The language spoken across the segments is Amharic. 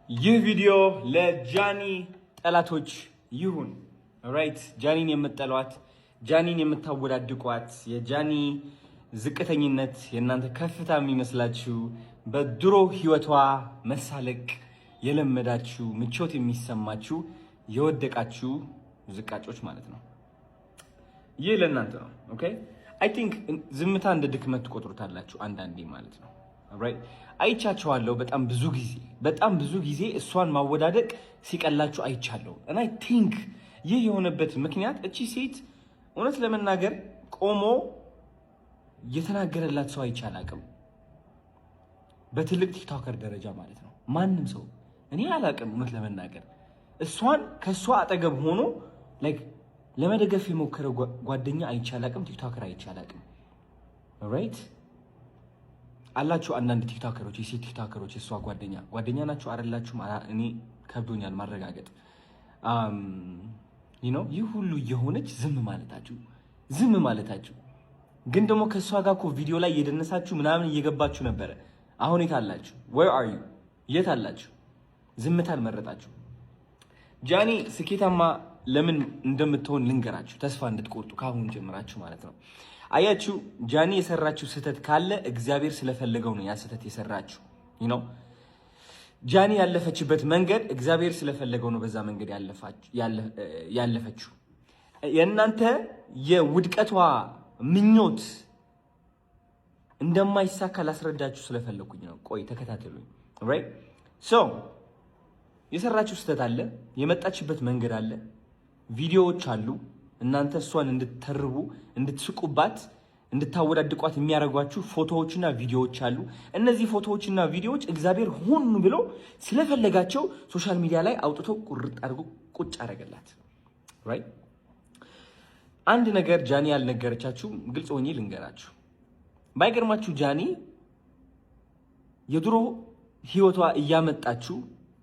ይህ ቪዲዮ ለጃኒ ጠላቶች ይሁን። Right፣ ጃኒን የምጠሏት፣ ጃኒን የምታወዳድቋት፣ የጃኒ ዝቅተኝነት የእናንተ ከፍታ የሚመስላችሁ፣ በድሮ ህይወቷ መሳለቅ የለመዳችሁ፣ ምቾት የሚሰማችሁ የወደቃችሁ ዝቃጮች ማለት ነው። ይህ ለእናንተ ነው። Okay፣ I think ዝምታ እንደ ድክመት ትቆጥሩታላችሁ አንዳንዴ ማለት ነው። Right፣ አይቻቸዋለሁ። በጣም ብዙ ጊዜ፣ በጣም ብዙ ጊዜ እሷን ማወዳደቅ ሲቀላችሁ አይቻለሁ። እና I think ይህ የሆነበት ምክንያት እቺ ሴት እውነት ለመናገር ቆሞ የተናገረላት ሰው አይቼ አላቅም። በትልቅ TikToker ደረጃ ማለት ነው። ማንም ሰው እኔ አላቅም። እውነት ለመናገር እሷን ከእሷ አጠገብ ሆኖ like ለመደገፍ የሞከረ ጓደኛ አይቼ አላቅም። TikToker አይቼ አላቅም። Right፣ አላችሁ አንዳንድ TikToker ኦች፣ የሴት TikToker ኦች የእሷ ጓደኛ ጓደኛ ናችሁ አይደላችሁም? እኔ ከብዶኛል ማረጋገጥ። ይህ ሁሉ እየሆነች ዝም ማለታችሁ፣ ዝም ማለታችሁ ግን ደግሞ ከእሷ ጋር እኮ ቪዲዮ ላይ እየደነሳችሁ ምናምን እየገባችሁ ነበረ። አሁን የት አላችሁ? Where are you? የት አላችሁ? ዝምታን መረጣችሁ። ጃኒ ስኬታማ ለምን እንደምትሆን ልንገራችሁ፣ ተስፋ እንድትቆርጡ ከአሁን ጀምራችሁ ማለት ነው። አያችሁ፣ ጃኒ የሰራችው ስህተት ካለ እግዚአብሔር ስለፈለገው ነው ያ ስህተት የሰራችው። ጃኒ ያለፈችበት መንገድ እግዚአብሔር ስለፈለገው ነው በዛ መንገድ ያለፈችው። የእናንተ የውድቀቷ ምኞት እንደማይሳካ ላስረዳችሁ ስለፈለኩኝ ነው። ቆይ ተከታተሉኝ። Right፣ so የሰራችው ስህተት አለ፣ የመጣችበት መንገድ አለ፣ ቪዲዮዎች አሉ። እናንተ እሷን እንድትተርቡ፣ እንድትስቁባት፣ እንድታወዳድቋት የሚያደርጓችሁ ፎቶዎችና ቪዲዮዎች አሉ። እነዚህ ፎቶዎችና ቪዲዮዎች እግዚአብሔር ሆን ብሎ ስለፈለጋቸው social media ላይ አውጥቶ ቁርጥ አድርጎ ቁጭ አደረገላት። Right፣ አንድ ነገር ጃኒ ያልነገረቻችሁ ግልጽ ሆኜ ልንገራችሁ። ባይገርማችሁ ጃኒ የድሮ ህይወቷ እያመጣችሁ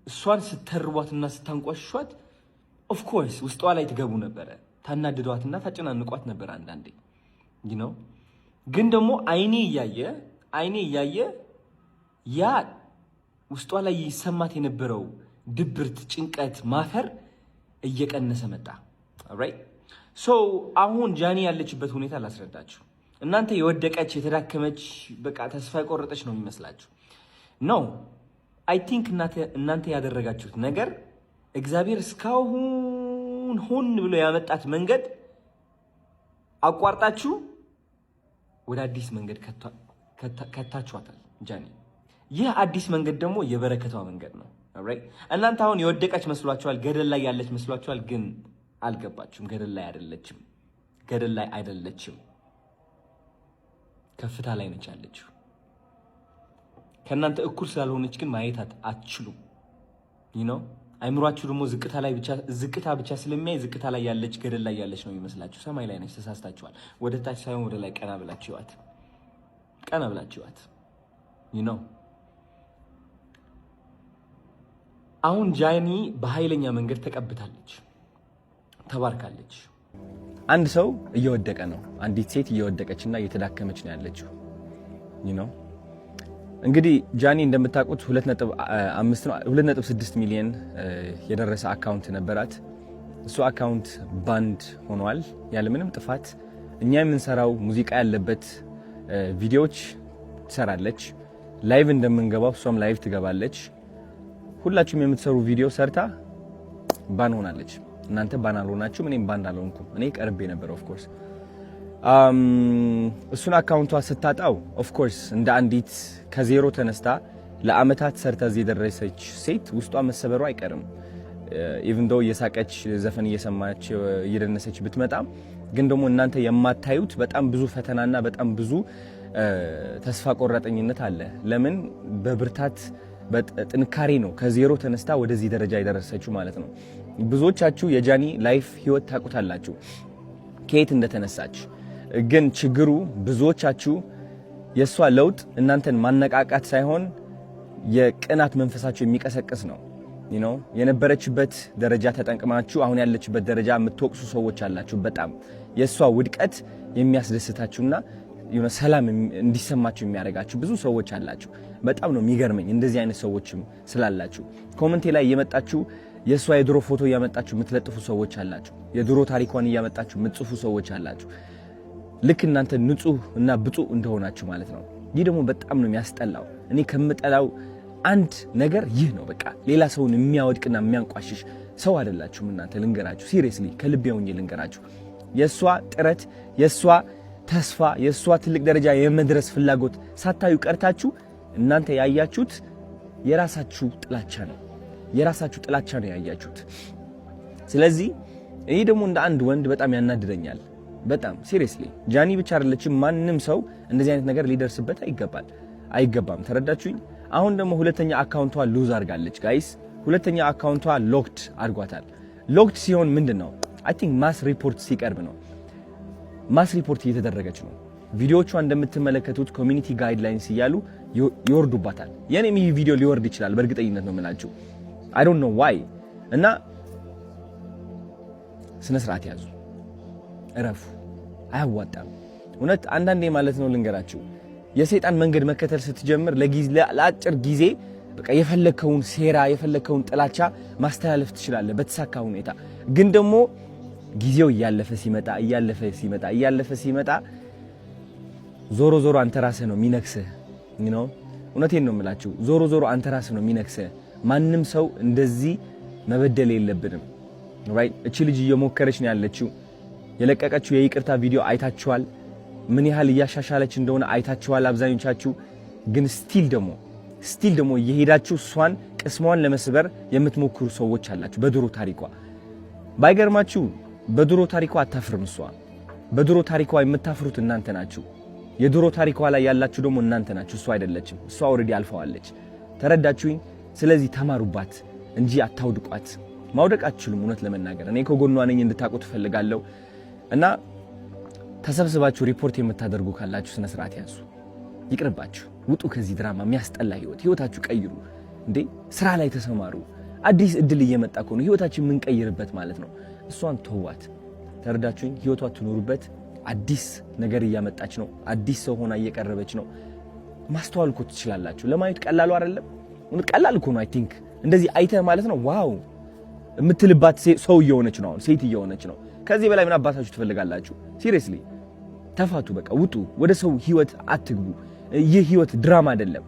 እሷን ስተርቧትና ስታንቋሽሿት of course ውስጧ ላይ ትገቡ ነበረ። ታናድዷትና ታጨናንቋት ነበር አንዳንዴ። ግን ደግሞ አይኔ እያየ፣ አይኔ እያየ ያ ውስጧ ላይ ይሰማት የነበረው ድብርት፣ ጭንቀት፣ ማፈር እየቀነሰ መጣ። Right፣ so አሁን ጃኒ ያለችበት ሁኔታ ላስረዳችሁ። እናንተ የወደቀች፣ የተዳከመች፣ በቃ ተስፋ የቆረጠች ነው የሚመስላችሁ። No፣ I think እናንተ ያደረጋችሁት ነገር እግዚአብሔር እስካሁን ሆን ብሎ ያመጣት መንገድ አቋርጣችሁ ወደ አዲስ መንገድ ከታችኋታል ጃኒ። ይህ አዲስ መንገድ ደግሞ የበረከቷ መንገድ ነው። እናንተ አሁን የወደቀች መስሏችኋል፣ ገደል ላይ ያለች መስሏችኋል። ግን አልገባችሁም። ገደል ላይ አይደለችም። ገደል ላይ አይደለችም። ከፍታ ላይ ነች ያለችው። ከእናንተ እኩል ስላልሆነች ግን ማየት አትችሉም። አይምሯችሁ ደግሞ ዝቅታ ላይ ብቻ፣ ዝቅታ ብቻ ስለሚያይ ዝቅታ ላይ ያለች፣ ገደል ላይ ያለች ነው የሚመስላችሁ። ሰማይ ላይ ነች። ተሳስታችኋል። ወደ ታች ሳይሆን ወደ ላይ ቀና ብላችሁ እዩዋት። ቀና ብላችሁ እዩዋት። አሁን ጃኒ በኃይለኛ መንገድ ተቀብታለች፣ ተባርካለች። አንድ ሰው እየወደቀ ነው። አንዲት ሴት እየወደቀችና እየተዳከመች ነው ያለችው። እንግዲህ ጃኒ እንደምታውቁት 2.5 ነው፣ 2.6 ሚሊዮን የደረሰ account ነበራት። እሱ account banned ሆኗል ያለምንም ጥፋት። እኛ የምንሰራው ሙዚቃ ያለበት ቪዲዮዎች ትሰራለች። Live እንደምንገባው እሷም live ትገባለች። ሁላችሁም የምትሰሩ ቪዲዮ ሰርታ ban ሆናለች። እናንተ ban አልሆናችሁም፣ እኔም ban አልሆንኩም። እኔ ቀርቤ ነበር of course። እሱን account ቷ ስታጣው of course እንደ አንዲት ከዜሮ ተነስታ ለአመታት ሰርታ እዚህ የደረሰች ሴት ውስጧ መሰበሩ አይቀርም። Even though እየሳቀች፣ ዘፈን እየሰማች፣ እየደነሰች ብትመጣም ግን ደግሞ እናንተ የማታዩት በጣም ብዙ ፈተናና በጣም ብዙ ተስፋ ቆራጠኝነት አለ። ለምን በብርታት ጥንካሬ ነው ከዜሮ ተነስታ ወደዚህ ደረጃ የደረሰችው ማለት ነው። ብዙዎቻችሁ የጃኒ life ህይወት ታውቁታላችሁ ከየት እንደተነሳች። ግን ችግሩ ብዙዎቻችሁ የእሷ ለውጥ እናንተን ማነቃቃት ሳይሆን የቅናት መንፈሳችሁ የሚቀሰቅስ ነው። የነበረችበት ደረጃ ተጠቅማችሁ አሁን ያለችበት ደረጃ የምትወቅሱ ሰዎች አላችሁ። በጣም የእሷ ውድቀት የሚያስደስታችሁና የሆነ ሰላም እንዲሰማችሁ የሚያደርጋችሁ ብዙ ሰዎች አላችሁ። በጣም ነው የሚገርመኝ እንደዚህ አይነት ሰዎችም ስላላችሁ። Comment ኤ ላይ እየመጣችሁ የእሷ የድሮ ፎቶ እያመጣችሁ የምትለጥፉ ሰዎች አላችሁ። የድሮ ታሪኳን እያመጣችሁ የምትጽፉ ሰዎች አላችሁ። ልክ እናንተ ንጹህ እና ብፁዕ እንደሆናችሁ ማለት ነው። ይህ ደግሞ በጣም ነው የሚያስጠላው። እኔ ከምጠላው አንድ ነገር ይህ ነው። በቃ ሌላ ሰውን የሚያወድቅና የሚያንቋሽሽ ሰው አይደላችሁም እናንተ። ልንገራችሁ፣ seriously ከልቤ ሆኜ ልንገራችሁ። የእሷ ጥረት፣ የእሷ ተስፋ፣ የእሷ ትልቅ ደረጃ የመድረስ ፍላጎት ሳታዩ ቀርታችሁ እናንተ ያያችሁት የራሳችሁ ጥላቻ ነው። የራሳችሁ ጥላቻ ነው ያያችሁት። ስለዚህ ይህ ደግሞ እንደ አንድ ወንድ በጣም ያናድደኛል። በጣም seriously ጃኒ ብቻ አይደለችም። ማንም ሰው እንደዚህ አይነት ነገር ሊደርስበት አይገባል አይገባም። ተረዳችሁኝ? አሁን ደግሞ ሁለተኛ account ቷ lose አድርጋለች guys። ሁለተኛ account ቷ locked አድርጓታል። Locked ሲሆን ምንድን ነው? I think mass report ሲቀርብ ነው። Mass report እየተደረገች ነው። ቪዲዮዎቿ እንደምትመለከቱት community guidelines እያሉ ይወርዱባታል። የኔም ይህ ቪዲዮ ሊወርድ ይችላል፣ በእርግጠኝነት ነው የምላችሁ። I don't know why። እና ስነ ስርዓት ያዙ፣ እረፉ። አያዋጣም። እውነት አንዳንዴ ማለት ነው ልንገራችሁ፣ የሰይጣን መንገድ መከተል ስትጀምር ለአጭር ጊዜ በቃ የፈለግከውን ሴራ የፈለግከውን ጥላቻ ማስተላለፍ ትችላለህ በተሳካ ሁኔታ። ግን ደግሞ ጊዜው እያለፈ ሲመጣ፣ እያለፈ ሲመጣ፣ እያለፈ ሲመጣ ዞሮ ዞሮ አንተ ራስህ ነው የሚነክስህ። እውነቴን ነው የምላችሁ። ዞሮ ዞሮ አንተ ራስህ ነው የሚነክስህ። ማንም ሰው እንደዚህ መበደል የለብንም። Right፣ እቺ ልጅ እየሞከረች ነው ያለችው። የለቀቀችው የይቅርታ ቪዲዮ አይታችኋል። ምን ያህል እያሻሻለች እንደሆነ አይታችኋል አብዛኞቻችሁ። ግን still ደግሞ እየሄዳችሁ እሷን ቅስሟን ለመስበር የምትሞክሩ ሰዎች አላችሁ። በድሮ ታሪኳ ባይገርማችሁ በድሮ ታሪኳ አታፍርም እሷ። በድሮ ታሪኳ የምታፍሩት እናንተ ናችሁ። የድሮ ታሪኳ ላይ ያላችሁ ደግሞ እናንተ ናችሁ፣ እሷ አይደለችም። እሷ already አልፈዋለች። ተረዳችሁኝ? ስለዚህ ተማሩባት እንጂ አታውድቋት። ማውደቅ አትችሉም። እውነት ለመናገር እኔ ከጎኗ ነኝ እንድታውቁ ትፈልጋለሁ። እና ተሰብስባችሁ ሪፖርት የምታደርጉ ካላችሁ ስነ ስርዓት ያዙ። ይቅርባችሁ። ውጡ ከዚህ ድራማ፣ የሚያስጠላ ህይወት። ህይወታችሁ ቀይሩ እንዴ! ስራ ላይ ተሰማሩ። አዲስ እድል እየመጣ ከሆነ ህይወታችን የምንቀይርበት ማለት ነው። እሷን ተዋት። ተረዳችሁኝ? ህይወቷ ትኖሩበት። አዲስ ነገር እያመጣች ነው። አዲስ ሰው ሆና እየቀረበች ነው። ማስተዋል እኮ ትችላላችሁ። ለማየት ቀላሉ አይደለም። ቀላል እኮ ነው። I think እንደዚህ አይተህ ማለት ነው wow የምትልባት ሰው እየሆነች ነው። አሁን ሴት እየሆነች ነው። ከዚህ በላይ ምን አባታችሁ ትፈልጋላችሁ? Seriously ተፋቱ። በቃ ውጡ። ወደ ሰው ህይወት አትግቡ። ይህ ህይወት ድራማ አይደለም።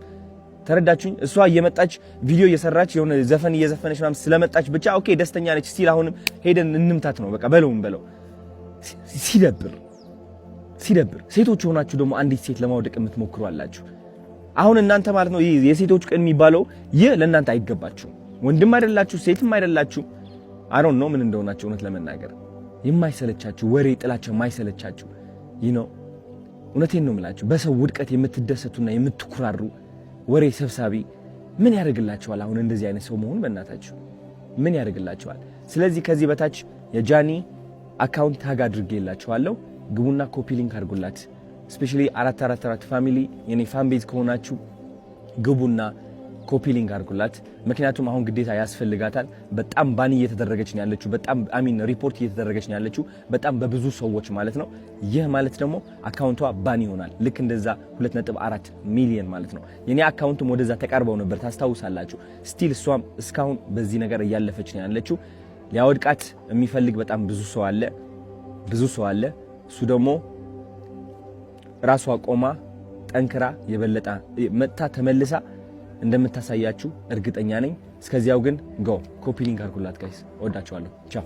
ተረዳችሁኝ? እሷ እየመጣች ቪዲዮ እየሰራች የሆነ ዘፈን እየዘፈነች ምናምን ስለመጣች ብቻ okay ደስተኛ ነች። Still አሁንም ሄደን እንምታት ነው በቃ በለውን በለው። ሲደብር ሲደብር። ሴቶች ሆናችሁ ደግሞ አንዲት ሴት ለማውደቅ የምትሞክሩ አላችሁ። አሁን እናንተ ማለት ነው ይህ የሴቶች ቀን የሚባለው ይህ ለእናንተ አይገባችሁም። ወንድም አይደላችሁ፣ ሴትም አይደላችሁ። I don't know ምን እንደሆናችሁ። እውነት ለመናገር የማይሰለቻችሁ ወሬ፣ ጥላቻ የማይሰለቻችሁ ይህ ነው። እውነቴን ነው የምላችሁ። በሰው ውድቀት የምትደሰቱና የምትኩራሩ ወሬ ሰብሳቢ ምን ያደርግላችኋል? አሁን እንደዚህ አይነት ሰው መሆን በእናታችሁ ምን ያደርግላችኋል? ስለዚህ ከዚህ በታች የጃኒ account tag አድርጌላችኋለሁ። ግቡና copy link አድርጉላት። Especially 444 family የኔ fan base ከሆናችሁ ግቡና copy link አድርጉላት። ምክንያቱም አሁን ግዴታ ያስፈልጋታል። በጣም ban እየተደረገች ነው ያለችው። በጣም I mean report እየተደረገች ነው ያለችው በጣም በብዙ ሰዎች ማለት ነው። ይህ ማለት ደግሞ account ቷ ban ይሆናል። ልክ እንደዛ 2.4 ሚሊዮን ማለት ነው። የኔ account ም ወደዛ ተቃርበው ነበር ታስታውሳላችሁ። Still እሷም እስካሁን በዚህ ነገር እያለፈች ነው ያለችው። ሊያወድቃት የሚፈልግ በጣም ብዙ ሰው አለ፣ ብዙ ሰው አለ። እሱ ደግሞ ራሷ ቆማ ጠንክራ የበለጠ መጥታ ተመልሳ እንደምታሳያችሁ እርግጠኛ ነኝ። እስከዚያው ግን go copy link አድርጉላት guys። እወዳችኋለሁ። ቻው።